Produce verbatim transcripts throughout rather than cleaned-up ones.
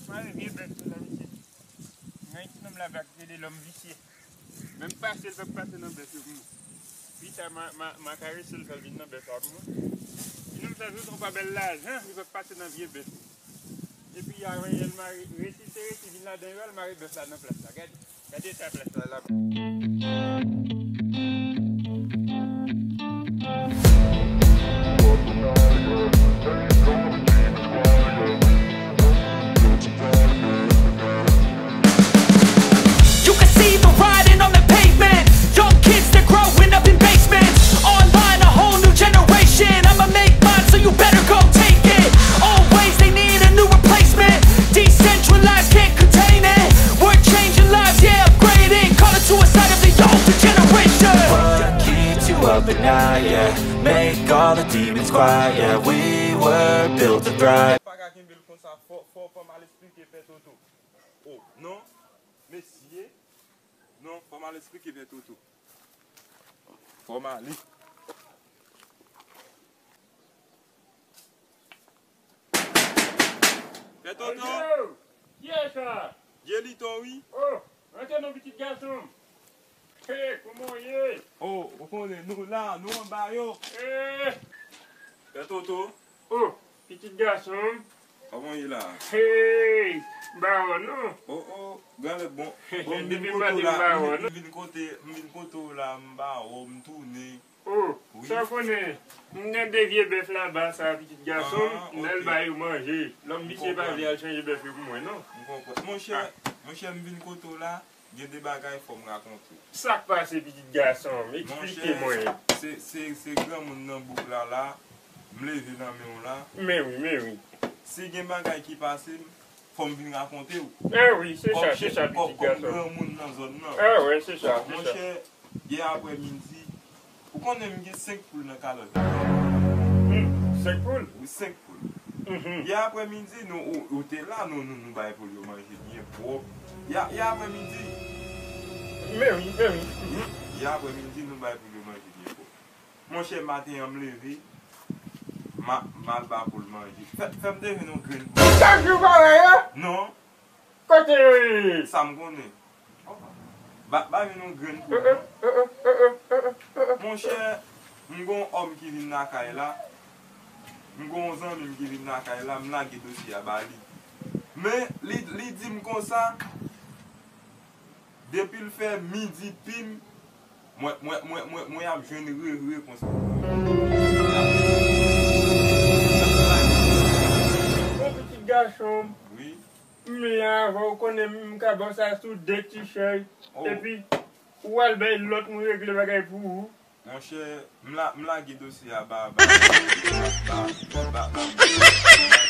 Mare vye bèf la, mesye. Gen yon ti nonm laba ki rele Lòm Visye. Menm pase l p ap pase nan bèf yo pou mwen. Pita, m a, m a, m a karese l, fè l vin nan bèf la pou mwen. Ti nonm sa, sou yon pa bèl lajan, li p ap pase nan vye bèf yo. Epi, a, lè l mare, resi, se resi, vin ladan yo, al mare bèf la nan plas la. Gade. Gade sa plas la laba. You can see the writing on the pavement. Young kids, they're growing up in basements. Online, a whole new generation. I'ma make mine, so you better go take it. Always, they need a new replacement. Decentralized, can't contain it. We're changing lives, yeah, upgrading. Call it suicide of the older generation. What keeps you up at night, yeah? Make all the demons quiet, yeah. We were built to thrive. Pa ka kenbe l konsa, fò, fò, fò m al eksplike Pè Toto. Oh, non, mesye. Non, fò m al eksplike Pè Toto. Fò m ale. Pè Toto! Yo! Kiyès sa? Jeliton, wi. Oh, antre non, pitit gason m. Hey, kòman w ye? Oh, ou konnen, nou la, nou anba yo. Hey! Pè Toto. Oh, pitit gason m. Kòman w ye la? Hey! M pa wè w non. Oh, oh, granlè, bon. Bon, m vin kote w la, m vin kote, m vin kote w la, m pa wè w, m tounen. Oh, sa w konnen, m gen de vye bèf laba sa, pitit gason m, m al ba yo manje. Lòm visye pa vle al chanje bèf yo pou mwen, non. M konprann. Monchè, monchè, m vin kote w la, gen de bagay fò m rakonte w. Sa k pase, pitit gason m? Eksplike mwen. Monchè, se, se, se granmoun nan bouk la, la, m leve nan men w la. Men wi, men wi. Si gen bagay ki pase m, fò m vin rakonte w. Ah wi, se sa, se sa, pitit gason m. Kòm granmoun nan zòn nan. Ah wi, se sa, se sa. Monchè, yè aprè midi, ou konnen m gen senk poul nan kalòt la. Hmm, senk poul? Wi, senk poul. Mhm. Yè aprè midi, nou, ou, ou te la, nou, nou, nou bay poul yo manje byen pwòp. Yè, yè aprè midi. Men wi, men wi. Mhm. Yè aprè midi, nou bay poul yo manje byen pwòp. Monchè, maten an m leve, m a, m al ba poul manje. Fè, fè m te jwenn yon grenn poul. Chak jou parèy, an? Non. Kote yo ye? Sa m konnen. Ba, ba jwenn yon grenn poul, non. Monchè, m gon yon òm ki vin lakay la. M gon yon zanmi m ki vin lakay la, m lage dosye a ba li. Men, li, li di m konsa, depi l fè midi pim, mwen, mwen, mwen, mwen, mwen ap jwenn rere konsa. Bon, pitit gason m. Wi. M la avè w, ou konnen m ka ba w sa sou de ti chèy. Oh. Epi, ou al bay lòt moun regle bagay pou ou. Monchè, m la, m lage dosye a ba, ba, ba, ba, ba.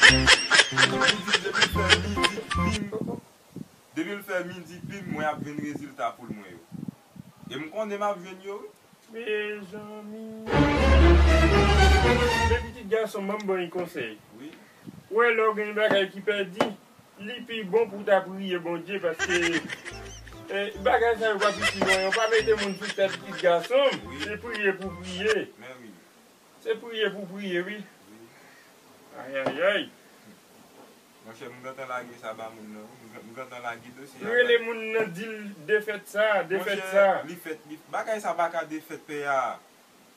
Li di depi l fè midi pim, depi l fè midi pim, mwen ap jwenn rezilta poul mwen yo. E m konnen m ap jwenn yo, wi. Mezanmi. Men pitit gason m, ban m ba w yon konsèy. Wi. Ou wè lè w gen yon bagay ki pèdi, li pi bon pou w ta priye Bondye, paske, eh, bagay sa yo pa piti non, yo pa mete moun sou tèt pitit gason m. Wi. Se priye pou priye. Men wi. Se priye pou priye, wi. Wi. Ayayay. Monchè, m gentan lage sa ba moun nan, wi. M gen-, m gentan lage dosye a ba li. Rele moun nan, di l defèt sa, defèt sa. Monchè, li fèt, li, bagay sa pa ka defèt, pè a.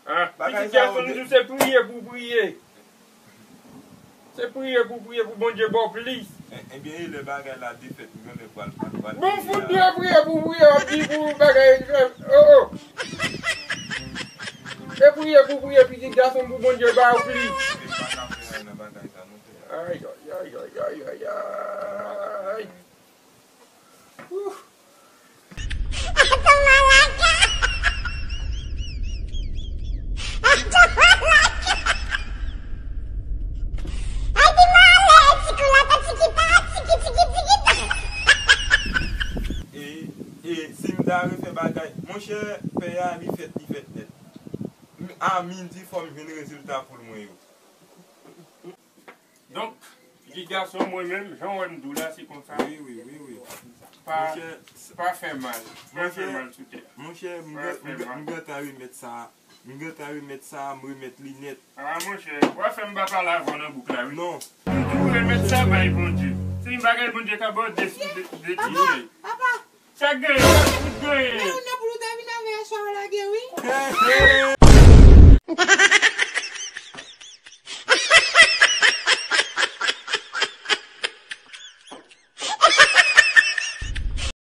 Ah, pitit gason m di w se priye pou priye. Se priye pou priye pou Bondye ba w plis. E, ebyen, e lè bagay la defèt, m genlè pral, pral, pral. Bon, fout dwe priye pou priye, w ap di pou bagay, oh, oh. Se priye pou priye, pitit gason m, pou Bondye ba w plis. M pa ka fè anyen nan bagay sa non, pè a. Ay, ay, ay. Ouh. E, e, si m ta refè bagay, monchè, pè a, li fèt, li fèt nèt. M, a midi, fò m jwenn rezilta poul mwen yo. Donk, pitit gason, mwen menm, jan w wè m di w la, se konsa. Wi, wi, wi, wi. Pa, pa fè mal. Pa fè mal sou tè. Monchè, monchè, m gen, m gen, m gentan remèt sa. M gentan remèt sa, m remèt li nèt. Ah, monchè, w ap fè m pa pale avè w nan bouk la, wi. Non. Toujou remèt sa bay Bondye. Se yon bagay Bondye ka ba w de sou de, de ti Papa, jèy. Papa, Sa k genyen, sa k fout genyen. Leona pou nou te vin avè yè swa w lage wi.